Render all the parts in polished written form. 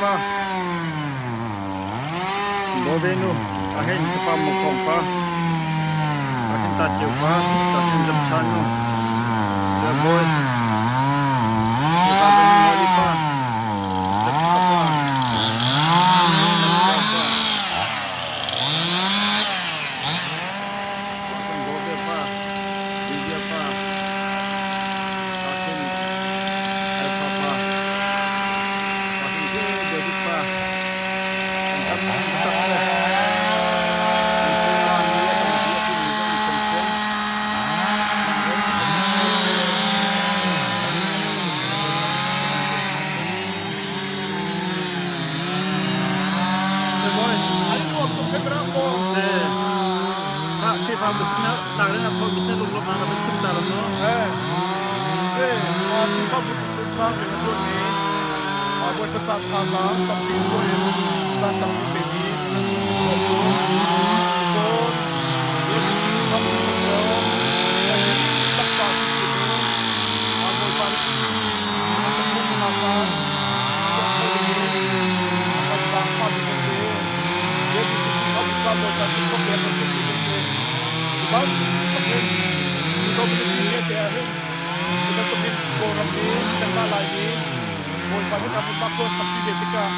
pa, Bawbe nu, ahhin Fapa Mawkawng pa, ahhin Ta Ceu pa, ahhin Zam Tha nu, Saya Bawi, Fapa Ben Mawli pa, Zam Tha pa, Zam Tha pa, ahhin Bawbe pa, Lydia pa, ahhin Alpha pa, ahhin cu David pa, an tam taktak ko. An chungah mi a tampi a timi zong an chim thiam. An nuam tuk he maw? Mah Khrihfabu sinah tlaklen a phormi sin lunglawmhnak na van chim ta lo maw? Si, Khrihfabu chungkhar rian a ṭuanmi Bawipa caan thazaang tampi chuah in caan tampi pemi nan cung lawm u. Cun ABCD Khrihfabu chungtel nan taksa cu Bawipa nih a kan hmuhnak caan chuah kho ding in a kan zaangfahmi kan si. ABCD Khrihfabu ca Bawipa nih chuak kan tuahmi kan si. Cu bantuk in hi community hmete ah hin cu bantuk in Kawlram i kanmah Laimi Bawipa nih kan pumpak tuah sakpi ve tikah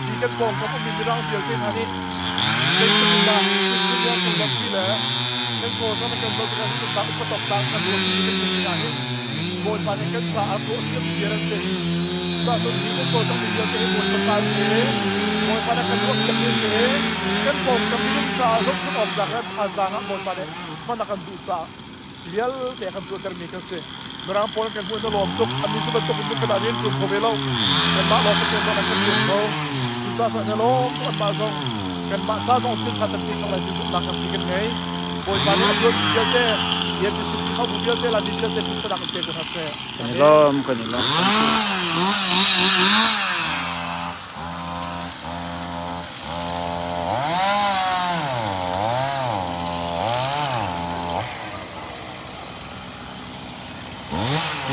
hi kan pawngkam ummi Mirang vialte hna nih zeitluk in dah tuchun ni ah kan lawmhpi le kan cawlcang le kan zoh tikah zeitluk dah upat awk tlak kan ruahmi kan hmuh tikah hin Bawipa nih kan caah ruah thiammi vial an si. Cuahcun hi kan cawlcanghmi vialte hi Bawipa ca an si i Bawipa nih kan ruahpiakmi a si i kan pawngkam minung caah zohchunh awk tlak le thazaang ah Bawipa nih hman a kan duh caah vialte a kan tuahtermi kan si. Mirang pawl kan hmuh na lawm tuk. Annih cu bantuk in kan ah rian ṭuan kho ve lo. Kanmah lawng Pathian zong an kan ṭuan kho. Cucaah cun an i lawm tuk anmah zong. Kanmah ca zong thil ṭha tampi sang lai ti zumhnak tampi kan ngei. Bawipa nih a tuanmi vialte, ABCD Khrihfabu vialte, Laimi vialte thluachuahnak in pe ko hna seh. Kan i lawm, kan i lawm. Thank you.